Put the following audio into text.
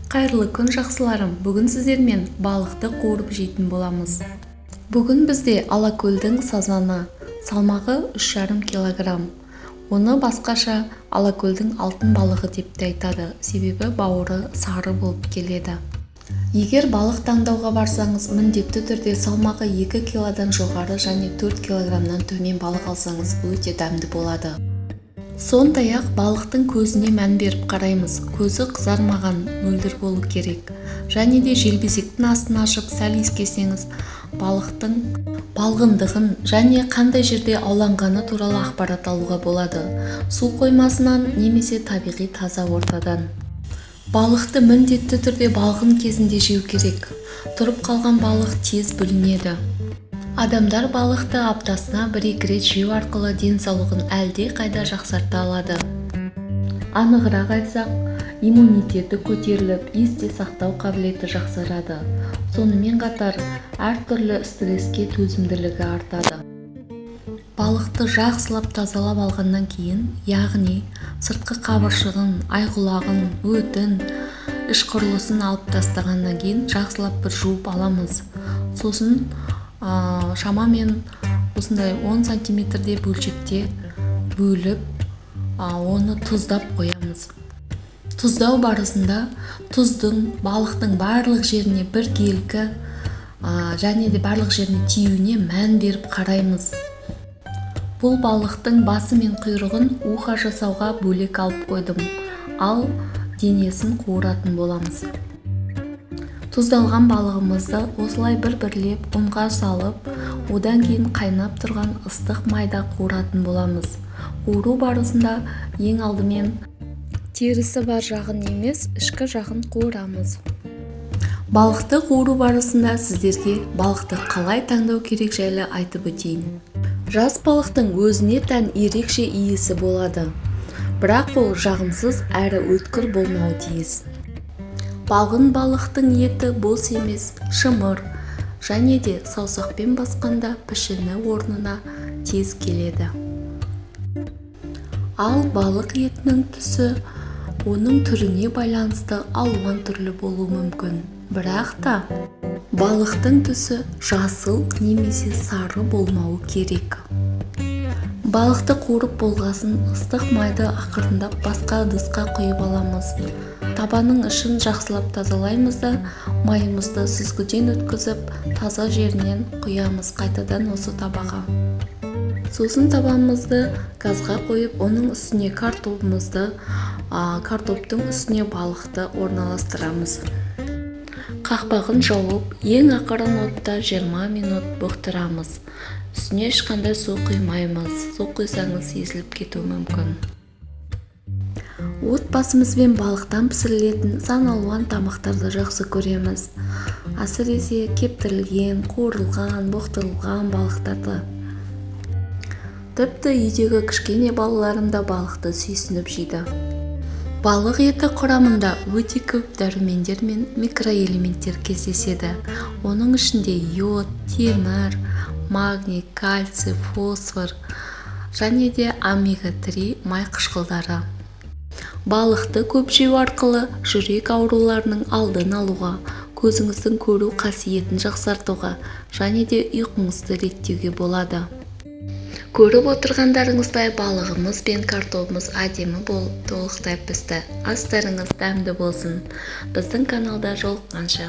Қайырлы күн, жақсыларым! Бүгін сіздермен балықты қуырып жейтін боламыз. Бүгін бізде Алакөлдің сазаны, салмағы 3,5 килограмм. Оны басқаша Алакөлдің алтын балығы деп те айтады, себебі бауыры сары болып келеді. Егер балық таңдауға барсаңыз, міндетті түрде салмағы 2 килодан жоғары және 4 килограммнан төмен балық алсаңыз, өте дәмді болады. Сондай-ақ балықтың көзіне мән беріп қараймыз. Көзі қызармаған, мөлдір болу керек. Және де желбезектің астын ашып, сәл иіскесеңіз, балықтың балғындығын және қандай жерде ауланғаны туралы ақпарат алуға болады. Су қоймасынан немесе табиғи таза ортадан. Балықты міндетті түрде балғын кезінде жеу керек. Тұрып қалған балық тез бүлінеді. Адамдар балықты аптасына 1-2 рет жеу арқылы денсаулығын әлде қайда жақсарта алады. Анығырақ айтсақ, иммунитеті көтеріліп, есте сақтау қабілеті жақсарады. Сонымен қатар, әртүрлі стресске төзімділігі артады. Балықты жақсылап тазалап алғаннан кейін, яғни сыртқы қабыршығын, айқұлағын, өтін, іш құрылысын алып тастағаннан кейін, жақсылап бір жуып аламыз. Сосын шамамен осындай 10 сантиметрде бөлшекте бөліп, оны тұздап қоямыз. Тұздау барысында тұздың балықтың барлық жеріне біркелкі және де барлық жеріне тиюіне мән беріп қараймыз. Бұл балықтың басы мен құйрығын уха жасауға бөлек алып қойдым, ал денесін қуыратын боламыз. Тұздалған балығымызды осылай бір-бірлеп ұнға салып, одан кейін қайнап тұрған ыстық майда қуыратын боламыз. Қуыру барысында ең алдымен терісі бар жағын емес, ішкі жағын қуырамыз. Балықты қуыру барысында сіздерге балықты қалай таңдау керек жайлы айтып өтейін. Жас балықтың өзіне тән ерекше иісі болады, бірақ ол жағымсыз әрі өткір болмауы тиіс. Балғын балықтың еті бос емес, шымыр және де саусақпен басқанда пішіні орнына тез келеді. Ал балық етінің түсі оның түріне байланысты алуан түрлі болуы мүмкін. Бірақ та балықтың түсі жасыл немесе сары болмауы керек. Балықты қуырып болғасын, ыстық майды ақырындап басқа ыдысқа құйып аламыз. Табаның ішін жақсылап тазалаймыз да, майымызды сүзгіден өткізіп, таза жерінен құямыз қайтадан осы табаға. Сосын табамызды газға қойып, оның үстіне картобымызды, картоптың үстіне балықты орналастырамыз. Қақпағын жауып, ең ақырын отта 20 минут бұқтырамыз. Үстіне ешқандай су құймаймыз. Су құйсаңыз, езіліп кетуі мүмкін. Отбасымызбен балықтан пісірілетін сан алуан тамақтарды жақсы көреміз. Әсіресе кептірілген, қуырылған, бұқтырылған балықтарды. Тіпті үйдегі кішкене балаларым да балықты сүйсініп жейді. Балық еті құрамында өте көп дәрумендер мен микроэлементтер кездеседі. Оның ішінде йод, темір, магний, кальций, фосфор және де омега-3 май қышқылдары. Балықты көп жеу арқылы жүрек ауруларының алдын алуға, көзіңіздің көру қасиетін жақсартуға және де ұйқыңызды реттеуге болады. Көріп отырғандарыңыздай, балығымыз бен картобымыз әдемі болып толықтай пісті. Астарыңыз дәмді болсын. Біздің каналда жолыққанша.